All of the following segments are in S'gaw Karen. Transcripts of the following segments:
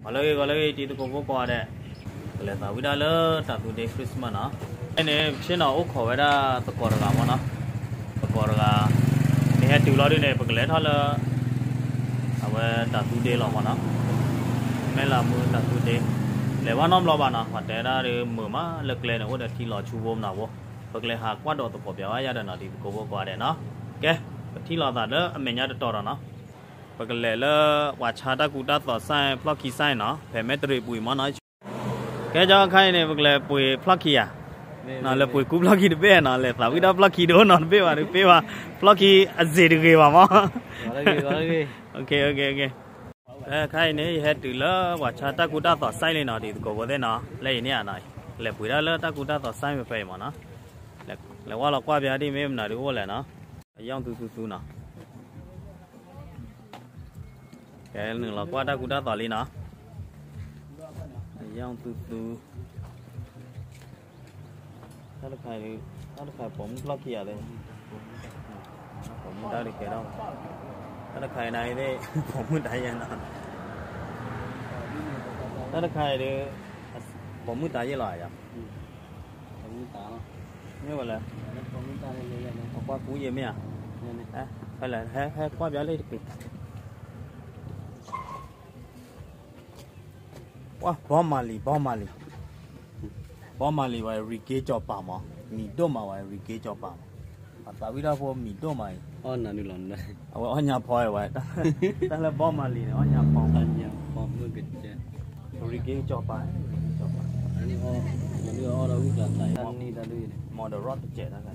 ဂီၤလၢအဂ့ၤ ဂီၤလၢအဂ့ၤ တံၤသကိးဖိကိးဂၤဒဲး, ကလဲၤသးဝံၣ်ဒၣ်လၢတၢ်သူဒ့ Christmas နီၤ. ဖဲန့ၣ် ပဆ့ၣ်နီၤအိၣ်ခိးဝဲဒၣ်သကိးတဂၤမ့ၢ်နီၤ, သကိးတဂၤ မ့ၢ်ဟဲတုၤလီၤဒ်န့ၣ် ပကလဲၤထီၣ်လၢ အဝဲတၢ်သူဒ့လီၤမ့ၢ်နီၤ, မဲၢ်လးမူတၢ်သူဒ့, လဲၤဘၣ်နီတဘျီဘၣ်နီၤ, ပှၤတဲဒၣ်ဒီးမုာ်မးလၢကျဲန့ၣ် အိၣ်ဒီးထံလီၤဆူဖိမနုၤဖိ, ပကလဲၤဟးကွၢ်ဒီးသကိးပျးဝဲယၤဒီးနီၤ တံၤသကိးဖိကိးဂၤဒဲးနီၤ. ကဲ, ပထံၣ်လိာ်သးလၢအမဲာ်ညါတတီၤဒီးနီၤ. ပကလဲၤလၢ ပှၤဆါတၢ်ကူတၢ်သိး ဆိုင် ဖျီၣ်ခံ ဆိုင် နီၤ, ဖဲမဲၢ်တရံးပူၤအံၤမ့ၢ်နီၤ. ကဲ ကၠီခါအံၤန့ၣ် ပကလဲၤပှ့ၤဖျီၣ်ခံဧါ, လဲၤပှ့ၤကူဖျီၣ်ခံတဘ့ၣ်နီၤ, လဲၤသးဝံၣ်ဒၣ်ဖျီၣ်ခံတအိၣ်နီၤတဘ့ၣ်ဘၣ် တဘ့ၣ်ဘၣ်, ဖျီၣ်ခံအစ့ၤတဂ့ၤဘၣ်မ့ၢ်. ခါအံၤန့ၣ် ယဟဲတုၤလၢပှၤဆါတၢ်ကူတၢ်သိး ဆိုင် လံနီၤ တံၤသကိးဖိသ့ၣ်နီၤ, လၢအံၤန့ၣ်ဧါနီၤ, လဲၤပှ့ၤဒၣ်လၢတၢ်ကူတၢ်သိး ဆိုင် ဖဲဖဲအံၤမ့ၢ်နီၤ. လဲၤဝဲလီၤကွၢ်ပျးဒ်မ့ၢ်မနုၤဒ်အိၣ်လဲၣ်နီၤ, အယီၢ်သူသူသူနီၤ. ကဲ နုာ်လီၤကွၢ်တၢ်ကူတၢ်သိးလံနီၤ, အယီၢ်သူသူ. တၢ်တခါအံၤ တၢ်တခါပိာ်မုၣ်ဖျီၣ်ခံဂၤသ့ၣ်, ပိာ်မုၣ်တၢ်ဒုးကဲထီၣ်, တၢ်တခါအံၤနၤအံၤသ့ၣ် ပိာ်မုၣ်တၢ်ယဲၢ်နီၤ, တၢ်တခါအံၤဒီး ပိာ်မုၣ်တၢ်ယဲၢ်လီၤဧါယၤ, မ့ၢ်ဝဲလဲၣ်, အကွၢ်ကူယဲၢ်မ့ၢ်ဧါ, ဖဲလဲၣ် ဟဲကွၢ်ပျးလၢတက့ၢ်. ပှၤ Bob Marley, Bob Marley, Bob Marley ဝဲ reggae ကၠီၤပၤမး, မံၤဒိၣ်မးဝဲ reggae ကၠီၤပၤမး, အသးဝံၣ်ဒၣ်ဖိမံၤဒိၣ်မးအံၤ, အဝဲအီၣ်ညၣ်ဖီဝဲ, တၢ်လၢ Bob Marley န့ၣ် အီၣ်ညၣ်ဖီ, reggae ကၠီၤပၤ, ကၠီၤပၤ, မီၢ်ဒီး rock တစဲးတၢ်ခါ,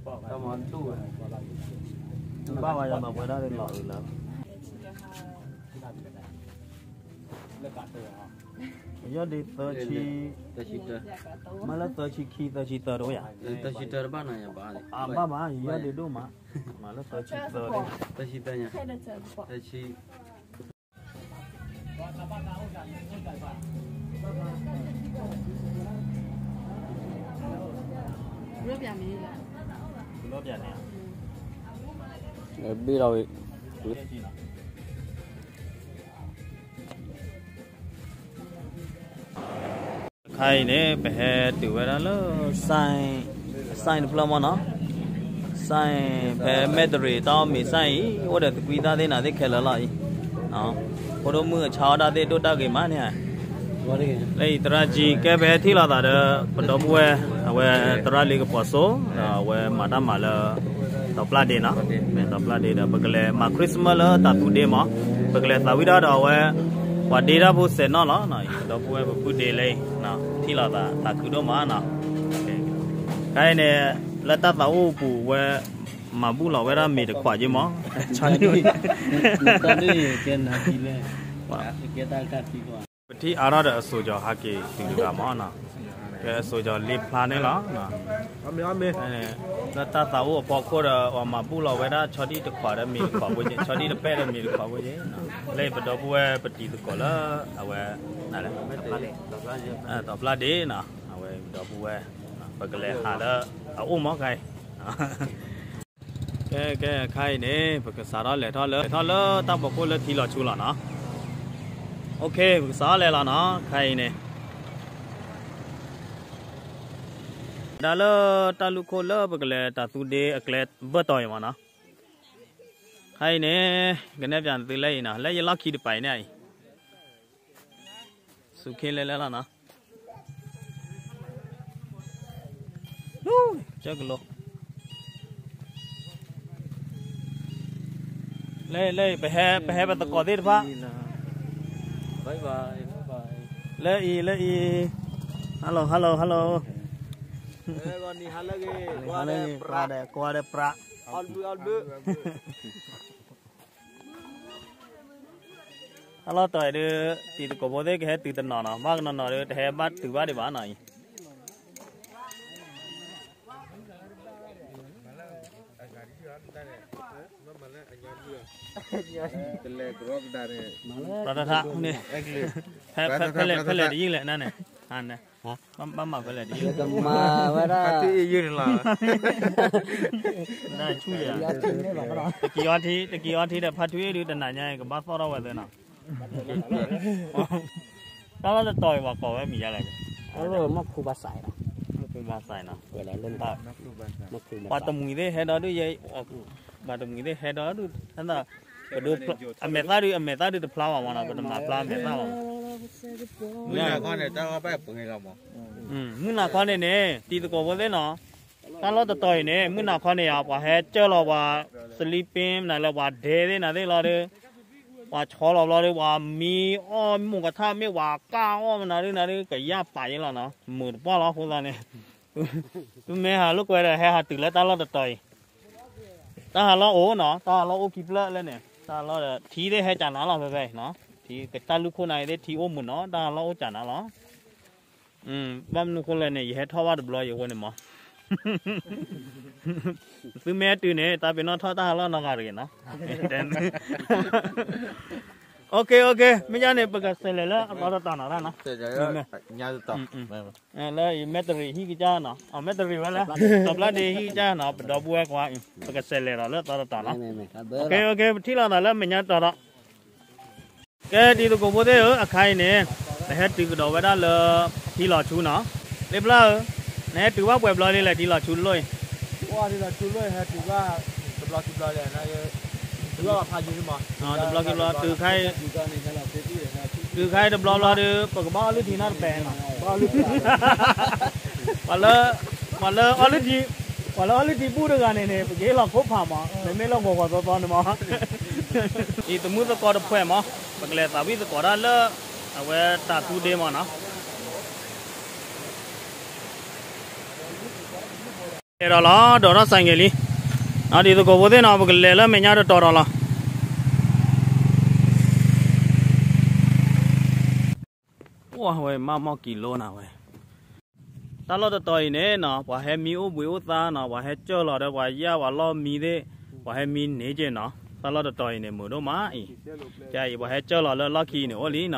ဘၣ်ဝဲယၤမၤပှဲၤဒၣ်လီၤအုးလၢ ယီၢ်ဒ့သၢဆံ, မ့ၢ်လၢသၢဆံခံ သၢဆံသၢတအိၣ်ယၤ, အဘၣ်ဘၣ် ယီၢ်ဒ့ဒိၣ်မး, မ့ၢ်လၢသၢဆံသၢ, ဘ့ၣ်လီၤဝံၤ ခါအံၤန့ၣ် ပဟဲတုၤဝဲဒၣ်လၢ ဆိုင်, ဆိုင် တဖျၢၣ်မ့ၢ်နီၤ, ဆိုင် ဖဲမဲၢ်တရံးတၢ်အီၣ်မ့ၤ ဆိုင် အံၤ အိၣ်ဒီးသကွံၢ်သၣ်သ့ၣ်နၤသ့ၣ်ခဲလၢာ်လီၤအံၤ, ဖိဒိၣ်မုၣ်အဆါအီၣ်တၢ်သ့ၣ်ဒိၣ်တၢ်ဂ့ၤမးန့ၣ်ဧါ, လၢအံၤသရၣ်ကၠံ ကဲပဟဲထံၣ်လိာ်သးဒီး ပဒီပုၢ်ဝဲၢ် အဝဲသရၣ်လံကပီၤစိ ဒီးအဝဲမၤတၢ်မၤလၢ တီၤပျၢ်ဒ့နီၤ, မ့ၢ်တီၤပျၢ်ဒ့ဒီး ပကလဲၤမၤ Christmas လၢတၢ်သူဒ့မး, ပကလဲၤသးဝံၣ်ဒၣ်ဒီးအဝဲ ပှၤဒ့တၢ်ဖိစဲးနီၣ်လီၤ, ပဒီပုၢ်ဝဲၢ်ပပုၢ်ဒ့လၢအံၤ, ထံၣ်လိာ်သးသးခုဒိၣ်မးနီၤ, ခါအံၤန့ၣ် လၢတၢ်သးအိၣ်ပူၤဝဲ မၤဘူၣ်လီၤဝဲဒၣ်မ့ၤတခွးက့မး, ပထံၣ်အါထီၣ်ဒီးအစိၤကီၤဟးက့ၤတုၤတဂၤမးနီၤ, ကဲအစိၤကီၤလ့ဖျါန့ၣ်လီၤ, လၢတၢ်သးအိၣ်အဖီခိၣ်ဒီး အီၤမၤဘူၣ်လီၤဝဲဒၣ်ဆီဒံၣ်တခွးဒီးမ့ၤတခွးဖိက့, ဆီဒံၣ်တပဲၣ်ဒီးမ့ၤတခွးဖိက့, လၢပဒီပုၢ်ဝဲၢ်ပတံၤသကိးလၢ အဝဲ တီၤပျၢ်ဒ့နီၤ, အဝဲပဒီပုၢ်ဝဲၢ် ပကလဲၤဟးလၢအအိၣ်မးခါအံၤ ကဲ ကဲ ခါအံၤန့ၣ် ပကစးထီၣ်လဲၤထီၣ်လၢ လဲၤထီၣ်လၢတၢ်ဖီခိၣ်လၢထံလီၤဆူလီၤနီၤ, ပကစးထီၣ်လဲၤလီၤနီၤ, ခါအံၤန့ၣ် ဒၣ်လၢတၢ်လူၢ်ခိၣ်လၢပကလဲၤတၢ်သူဒ့အကျဲဘၢၣ်တီၤအံၤမးနီၤ, ခါအံၤန့ၣ် ကနဲၣ်ပၠးသုလၢအံၤနီၤ, လၢယလီၢ်ခံတပၤအံၤန့ၣ်အံၤ စူၤခ့လဲၣ်လဲၣ်လီၤနီၤ, ကၢကလိ လၢ လၢ ပဟဲ ပဟဲပသကိးသ့ၣ်တဖၣ်, လၢအံၤ လၢအံၤ, hello hello hello, ကွၢ်ဒီးပြး အလီၤတီၤအံၤဒုး တံၤသကိးဖိသ့ၣ်ကဟဲတုၤတနီၤနီၤ, ဘၣ်ကနီၤနီၤဒီး တဟဲဘၣ်တုၤဘၣ်ဒံးဘၣ်နီၤအံၤ, တလဲၤကရီကဒါန့ၣ်, ဖဲလဲၣ် ဖဲလဲၣ်တယံာ်လဲၣ်န့ၣ်, ဘၣ်မၤဖဲလဲၣ်တယံာ်လဲၣ်, ကမၤဝဲဒၣ်, တကံအီထံ တကံအီထံဒီး ဖါထွံၣ်အံၤဒုး တနၤညါအံၤ ကဘၣ်သီၣ်ထီၣ်ဝဲသ့နီၤ. တၢ်လီၢ်တတီၤအံၤ ပှၤကိးဝဲမံၤဒ်လဲၣ်, မီၢ်ခူဘၣ်စဲး, မီၢ်ခူဘၣ်စဲးနီၤ, ပှၤတမှံၤသ့ၣ်ဟဲဒီးဒုးယဲ, ပှၤတမှံၤသ့ၣ်ဟဲဒီးဒုး, အမဲာ်သၣ်ဒုး အမဲာ်သၣ်ဒုးတဖျါဘၣ်မးနီၤ, ပတမၤဖျါအမဲာ်သၣ်ဘၣ်မး, မုၢ်နၤခီန့ၣ် တၢ်လီၢ်ဘၣ်ပှဲၤလီၤမး, မုၢ်နၤခီန့ၣ်န့ၣ် တံၤသကိးဖိသ့ၣ်နီၤ, တၢ်လီၢ်တတီၤအံၤန့ၣ် မုၢ်နၤခီန့ၣ်ယါ ပှၤဟဲကၢၢ်လီၤပှၤ sleeping နၤလၢပှၤဒဲသ့ၣ်နၤသ့ၣ်လီၤဒီး ပှၤဆီလီၤဘျီဒီး ပှၤမံအီၣ်မိၢ်ကထၣ်မ့ၢ်ပှၤကၢ်အီၣ်မနၤဒုးနၤဒုး ကယၢ်ပာ်ယဲလီၤနီၤ, မုာ်တပှၢ်လီၤအဃိသတးန့ၣ်, သုမ့ၢ်ဟးလိာ်ကွဲဒီး ဟဲဟးတုၤလၢတၢ်လီၢ်တတီၤအံၤ, တၢ်ဟးလီၢ်အိၣ်နီၤ, တၢ်ဟးလီၢ်အိၣ်ခံဖျၢၣ်လၢန့ၣ်, တၢ်လီၢ်ဒီး ထံသ့ၣ်ဟဲကၢ်နၤလီၤ ဖဲဖဲအံၤနီၤ, ထံကတၢ်လူၢ်ခိၣ်နၤအံၤသ့ၣ် ထံအိၣ်မုာ်နီၤ, တၢ်ဟးလီၢ်အိၣ်ကၢ်နၤလီၤ. ဘၣ်မနုၤဃိလဲၣ်န့ၣ် ယဟဲထီၣ်ဘၣ်တဘျီယိၤဃိန့ၣ်မး, သုမ့ၢ်ဟဲတုၤန့ၣ် တၢ်ပ့ၤနီၣ်ထီၣ်တၢ်ဟးလီၢ်နီတဂၤတဂ့ၤနီၤ. OK OK မ့ၢ်ယါန့ၣ် ပကစဲးလဲၤလၢအသီတတီၤနီၤတၢ်နီၤ, လၢယမဲာ်တရံးဟံၣ်ကစၢ်နီၤ, အမဲာ်တရံးဝဲလဲၣ်, တီၤပျၢ်ဒ့ဟံၣ်ကစၢ်နီၤ, ပဒီပုၢ်ဝဲၢ်ခွါ, ပကစဲးလဲၤဒီးလၢအသီတတီၤနီၤ. OK OK ပထံၣ်လိာ်သးလၢမဲာ်ညါတတီၤဒီး ကဲ တံၤသကိးဖိသ့ၣ်ဧၢ, အခါအံၤန့ၣ် ပဟဲတုၤကဒီးဝဲဒၣ်လၢ ထံလီၤဆူနီၤ, လ့ပျၢ်ဧၢ, နဟဲတုၤဘၣ်ပှဲၤဘျီလံလဲၣ် ထံလီၤဆူတလိၣ်အံၤ, တဘျီခံဘျီ, တဘျီခံဘျီ တုၤခါအံၤ, တုၤခါအံၤတဘျီဘျီဒီး ပကဘၣ်အီၣ်လုၢ်ထံနီတပဲနီၤ, ပှၤလၢ ပှၤလၢအီၣ်လုၢ်ထံ, ပှၤလၢအီၣ်လုၢ်ထံဘူၣ်တဂၤန့ၣ်န့ၣ် ပကဟ့ၣ်လီၤခိၣ်ဖးမး, မ့မ့ၢ်လၢဂီၤဂီၤသီသီန့ၣ်မး, အံၤသမုၢ်သကိးတဖှဲးမး, ပကလဲၤသးဝံၣ်သကိးတၢ်လၢ အဝဲတၤသူဒ့မးနီၤ. အဲၣ်ဒိးလီၤ ဒိးထီၣ်စဲးကဲးလံ, တံၤသကိးဖိသ့ၣ်နီၤ ပကလဲၤလၢမဲာ်ညါတတီၤဒီးလီၤ. အိၣ်ဝဲမးမီၢ်ကံလိနၤဝဲ, တၢ်လီၢ်တတီၤအံၤန့ၣ်နီၤ ပှၤဟဲမံအိၣ်ဘှံးအိၣ်သါနီၤ, ပှၤဟဲကၢၢ်လီၤဒီး ပှၤယၢ်ပှၤလီၢ်မံသ့ၣ်, ပှၤဟဲမံန့ၢ်က့နီၤ, တၢ်လီၢ်တတီၤအံၤန့ၣ် မုာ်ဒိၣ်မးအံၤ, ကဲအံၤ ပှၤဟဲကၢၢ်လီၤလၢလီၢ်ခံအံၤန့ၣ်အိၣ်လံနီၤ,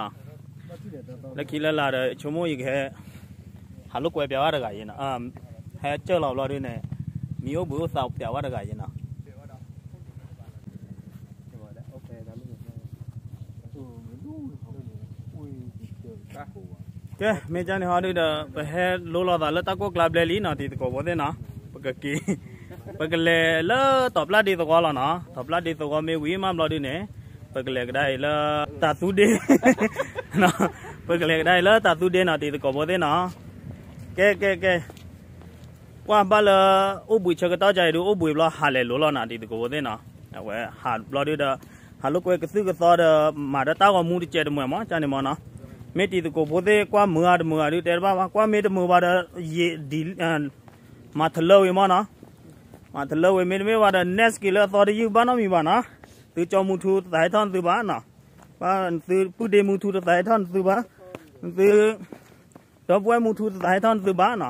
လၢခံလၢလာ်ဒီး ဆိကမိၣ်ယကဟဲ ဟးလိာ်ကွဲပျးဝဲတဂၤယဲနီၤ, ဟဲကၢၢ်လီၤဘျီဒုန့ၣ် မံအိၣ်ဘှံးအိၣ်သါပျးဝဲတဂၤယဲနီၤ. ကဲ မ့ၢ်ကန့ၣ်ဟီဒုဒီး ပဟဲလိလီၤသးလၢတၢ်ကိၢ်ကျါဘျဲလံနီၤ တံၤသကိးဖိသ့ၣ်နီၤ, ပကက့ၤ, ပကလဲၤလၢတီၤပျၢ်ဒ့သဝီလီၤနီၤ, တီၤပျၢ်ဒ့သဝီမ့ၢ်ဝံၤမးဘျီဒုန့ၣ် ပကလဲၤကဒါအံၤလၢ တၤသူဒ့ ပကလဲၤကဒါအံၤလၢတၤသူဒ့နီၤ တံၤသကိးဖိသ့ၣ်နီၤ, ကဲကဲကဲ ကွၢ်ဘၣ်လၢ အိၣ်ဘှံးဆၢကတီၢ်ကါအံၤဒု အိၣ်ဘှံးဘျီဟးလဲၤလိၤလီၤနီၤ တံၤသကိးဖိသ့ၣ်နီၤ, အဝဲဟးဘျီဒုဒီး ဟးလိာ်ကွဲကသုၣ်ကသီဒီး မၤဒီးတၢ်ဂီၤမူတစဲးတမှဲာ်မး ကန့ၣ်မးနီၤ, မ့ၢ်တံၤသကိးဖိသ့ၣ် ကွၢ်မုာ်ဂ့ၤတမုာ်ဂ့ၤဒု တဲတဘၣ်ဘၣ် ကွၢ်မ့ၢ်တမုာ်ဘၣ်ဒီး ယ မၤတလၢဝံၤမးနီၤ, မၤတလၢဝံၤမ့တမ့ၢ်ဘၣ်ဒီး next က့ၤလၢအသီတယုၢ်ဘၣ်နီတမံၤဘၣ်နီၤ, သုကၠီမူထူတသးဟဲထီၣ်နသုဘၣ်နီၤ, သုပုၢ်ဒ့မူထူတသးဟဲထီၣ်နသုဘၣ်, သု ဒီပုၢ်ဝဲၢ်မူထူတသးဟဲထီၣ်နသုဘၣ်နီၤ,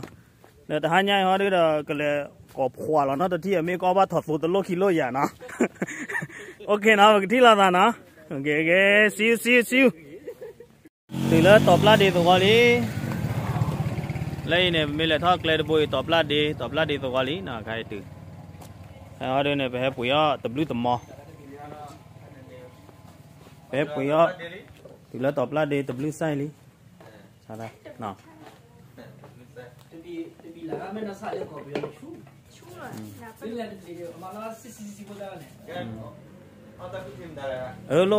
ဒီးတဟါညါအံၤဟီဒုဒီး ကလဲၤကိးဖှိးလီၤနီတထံၣ် မ့ၢ်ကီဘၣ်ထီၣ်သိတလိၣ်ခံလိၣ်ယၤနီၤ, OK နီၤ ပကထံၣ်လိာ်သးနီၤ, OK OK see you see you see you, တုၤလၢတီၤပျၢ်ဒ့သဝီလံ, လၢအံၤန့ၣ် ပမ့ၢ်လဲၤထီၣ်ကျဲတဘိအံၤ တီၤပျၢ်ဒ့ တီၤပျၢ်ဒ့သဝီလံနီၤ, ခါအံၤတုၤ, ဟီဒုန့ၣ် ပဟဲပှ့ၤအီၣ်တဘျုးတမီၤ ပဟဲပှ့ၤအီၣ်, တုၤလၢတီၤပျၢ်ဒ့တဘျုးစဲးလံ, အၢ လိၣ်ဘၣ်လိၣ်ဘၣ်ဒၣ် အိၣ်ဒၣ်ဝဲ ပအီၣ်လၢကျဲဝံၤလံ, ပျါနအီၣ်ကသံၣ်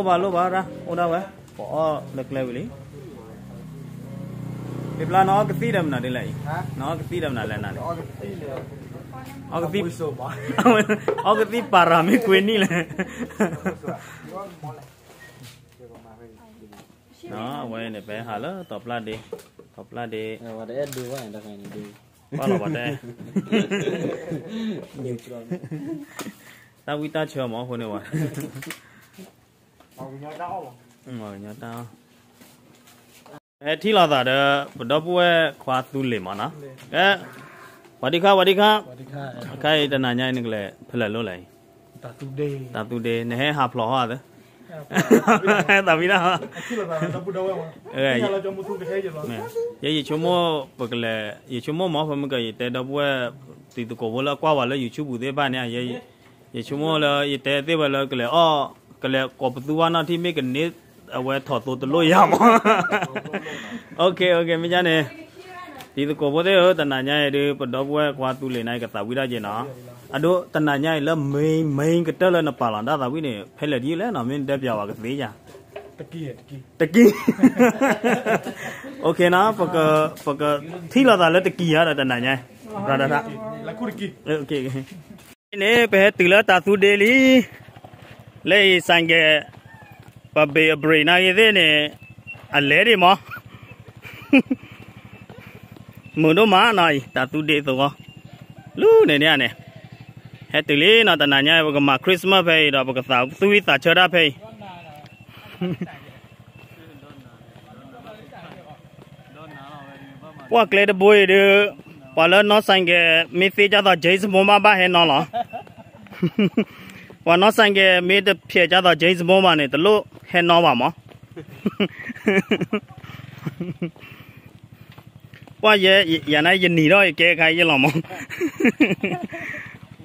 ဒီးမနုၤဒ်လဲၣ်အံၤ, နအီၣ်ကသံၣ်ဒီးမနုၤလဲၣ်နၤန့ၣ်, အီၣ်ကသံၣ်, အီၣ်ကသံၣ်ပၤရၤမ့ၢ်ကွ့နံၣ်လဲၣ် အဝဲန့ၣ် ပဟဲဟးလၢတီၤပျၢ်ဒ့, တီၤပျၢ်ဒ့, ပှၢ်လီၤပှၤတဲ, တၢ်ဝံတၢ်ဆၢမးအဃိန့ၣ်ဝဲ, ပဟဲထံၣ်လိာ်သးဒီး ပဒီပုၢ်ဝဲၢ်ခွါသူလ့ၤမးနီၤ, ကဲ, ဝၤဒံခါ ဝၤဒံခါ, အခါအံၤတနၤညါအံၤနကလဲၤဖဲလဲၣ်လိၣ်လဲၣ်အံၤ, တၤသူဒ့, နဟဲဟးဖျိးဟီသၢ သးဝံၤဒၣ်, ယဲယဆိကမိၣ် ပကလဲၤ, ယဆိကမိၣ်မ့ၢ် ဖဲမ့ၢ်က ယတဲဒီပုၢ်ဝဲၢ် တံၤသကိးဖိလၢကွၢ်ဝဲလၢ YouTube သ့ၣ်တဖၣ်န့ၣ်, ယဆိကမိၣ်လၢယတဲသ့ၣ်ဝဲလၢကလဲၤအီၣ်, ကလဲၤကိးပသူဝဲနီၢ်ထံၣ် မ့ၢ်ကန့ၢ် အဝဲထီၣ်သိတလိၣ်ယၤမး. မ့ၢ်ဒ်န့ၣ် တံၤသကိးဖိသ့ၣ်ဧၢ, တနၤညါအံၤဒုး ပဒီပုၢ်ဝဲၢ်ကွၢ်သူလ့ၤန့ၣ် ကသးဝံၣ်ဒၣ်က့ၤနီၤ. အဒိ တနၤညါအံၤလၢ main main ကတၢၢ်လၢနပာ်လီၤဒၣ်သးဝံၣ်န့ၣ် ဖဲလဲၣ်ဒ်လဲၣ်နီၤ, မ့ၢ်နတဲပျးဝဲကသ့ဧါ. တကံၢ်, ပကထံၣ်လိာ်သးလၢတကံၢ်ဧါဒီး တနၤညါအံၤ brother န့ၣ် ပဟဲတုၤလၢတၢ်သူဒ့လံ. လၢအံၤ ဆိုင်ကယ် ပဘ့ၣ်အဘြ့းနာ်ဂ့ၤသ့ၣ်န့ၣ် အလဲၤဒံးမး. မုာ်ဒိၣ်မးနီၤအံၤ တၢ်သူဒ့သဝီ လူန့ၣ်န့ၣ်န့ၣ် ဟဲတုၤလံနီၤ. တနၤညါအံၤ ပကမၤ Christmas ဖဲအံၤဒီး ပကသးသူဝံၣ်သးဆၢတၢ်ဖဲအံၤ ပှၤကျဲတဘိအံၤဒုး ပှၤလၢနီၢ် ဆိုင်ကယ် မ့ၢ်သ့ကၢ်သိး James Bond ဘၣ် ဘၣ်ဟဲနီၤလီၤ. ပှၤနီၢ် ဆိုင်ကယ် မ့ၢ်တဖျဲးကၢ်သိး James Bond ဘၣ်န့ၣ် တလိၣ်ဟဲနီၤဘၣ်မး. ပှၤယဲ ယၤန့ၣ် ယနံၤထီၣ်ယကဲခါယဲလီၤမး.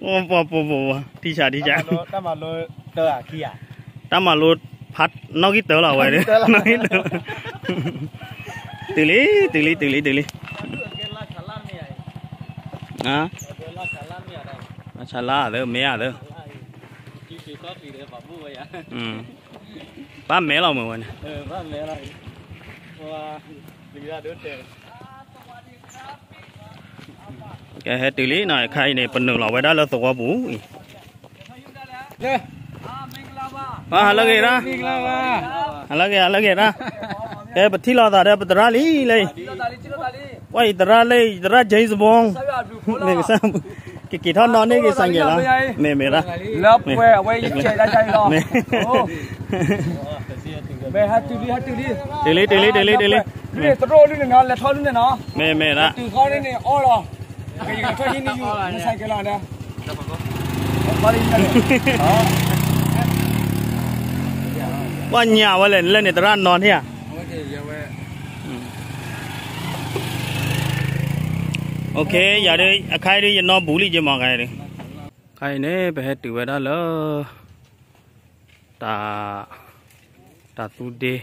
ပှၤပှၤပှၤပှၤ ထံဆးထံဆး တၢ်မၤလိ ဖးနီၣ်ဂံၢ်တၢလီၤဝဲဒၣ် နီၣ်ဂံၢ်တၢ တုၤလံ တုၤလံ တုၤလံ တုၤလံ ဆၣ်လါသၢ မ့ၢ်ဧါသၢ ဘၣ်မဲလီၤမုာ်ဝဲန့ၣ် ကဲဟဲတုၤလံနီၤ အခါအံၤန့ၣ် ပနုာ်လီၤဝဲဒၣ်လၢသဝီပူၤအံၤ ဟါလၢဂ့ၤဒၣ် ဟါလၢဂ့ၤ ဟါလၢဂ့ၤဒၣ် ကဲပထံၣ်လိာ်သးဒီးပသရၣ်လံလၢအံၤ ပှၤအံၤသရၣ်လၢအံၤ သရၣ် James Bond န့ၣ် ကက့ၤထီၣ်နီၣ်န့ၢ်က့ၤ ဆိုင်ကယ် လီၤ မ့ၢ်မ့ၢ်ဒၣ် လၢပှဲၤအဝဲယကဲဒၣ်ယလီၤ မ့ၢ်ဟဲတုၤလံ ဟဲတုၤလံ တုၤလံ တုၤလံ တုၤလံ တုၤလံ သရိာ်လုၢ်န့ၣ်နီၤ လဲၤထီၣ်လုၢ်န့ၣ်နီၤ မ့ၢ်မ့ၢ်ဒၣ် တုၤဃီန့ၣ်န့ၣ် အီၣ်လီၤ ကယကထီၣ်ဟံးန့ၢ်ယူၤ ဆိုင်ကယ် လီၤဒီး ပှၤညၣ်ဝဲလဲၣ် လၢန့ၣ်သရၣ်နီၤန့ၣ်ဧါ ယၤဒုး အခါအံၤဒုး ယနီၢ်ဘူးလံက့မး အခါအံၤဒုး အခါအံၤန့ၣ် ပဟဲတုၤဝဲဒၣ်လၢ တၢ် တၢ်သူဒ့ တၢ်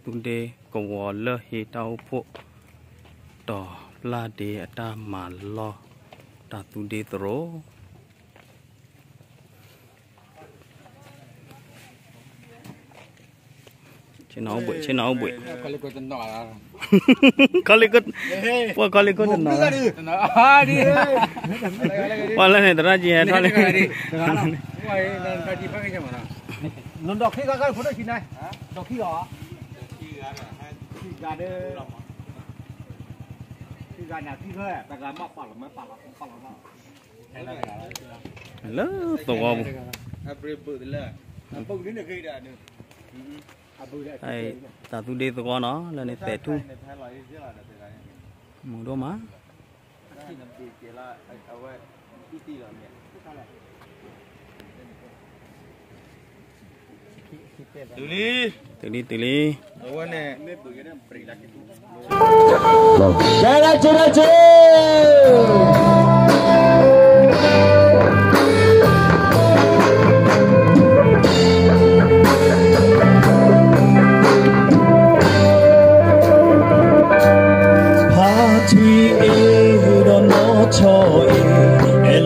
သူဒ့ကဝီၤလၢဟ့ၣ်တၢ်အိၣ်ဖှိၣ် တီၤပျၢ်ဒ့အတၢ်မၤလီၢ် တၢ်သူဒ့သရိာ် ဆ့ၣ်နီၤအိၣ်ဘှံး ဆ့ၣ်နီၤအိၣ်ဘှံး ပှၤခီလ့ၣ်ခိၣ်တနီၤ ပှၤလၢန့ၣ်သရၣ်ကံဟဲထီၣ်လံ နဒီးခံဂၤကဖိဒိၣ်ခံန့ၣ် ဒီးခံဂၤ ခံဂၤဒီး ခံဂၤန့ၣ် ခံဂၤ တဂၤမ့ၢ်ပာ်လီၤ မ့ၢ်ပာ်လီၤ ပာ်လီၤ လၢသဝီပူၤ တၢ်သူဒ့သဝီနီၤ လၢန့ၣ်သဲးထူၣ် မုာ်ဒိၣ်မး တုၤလံ တုၤလံ တုၤလံ အဝဲန့ၣ် ကဲဒၣ်ကဲဒၣ်ကဲ ဖါထွံၣ်အ့ၣ်ဒီးနီၢ်ဆီအ့ၣ် အဲၣ်လီၤအၢ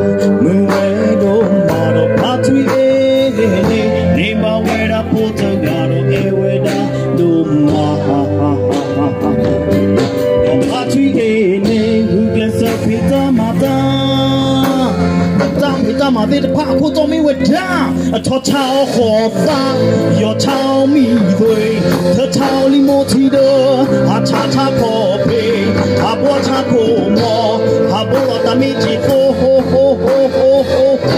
မုၢ်ဝဲဒိၣ်မးဒီးဖါထွံၣ်အ့ၣ်န့ၣ် န့ၢ်ဘၣ်ဝဲဒၣ်ဖိတဂၤဒီးအဲၣ်ဝဲဒၣ်ဒိၣ်မး ဒီးဖါထွံၣ်အ့ၣ်န့ၣ် ဂုာ်ကျဲးစၢးဖံးတၢ်မၤတၢ် တၢ်ဖံးတၢ်မၤသ့ၣ်တဖၣ်အခိၣ်တီမ့ၢ်ဝဲဒၣ် အထီဆါအီၤဃီၤသး ယီၤဆါအီၤမံၤသွဲၣ် ထၢဆါအီၤလံမိၢ်ထံဒၢ ဟးဆါဆါခီၣ်ဖံး ဟးဘှီဆါခိၣ်မီၤ ဟးဘှီလီၤတၢ်မ့ၢ်က့ၤသိ ဟိဟိဟိဟိဟိ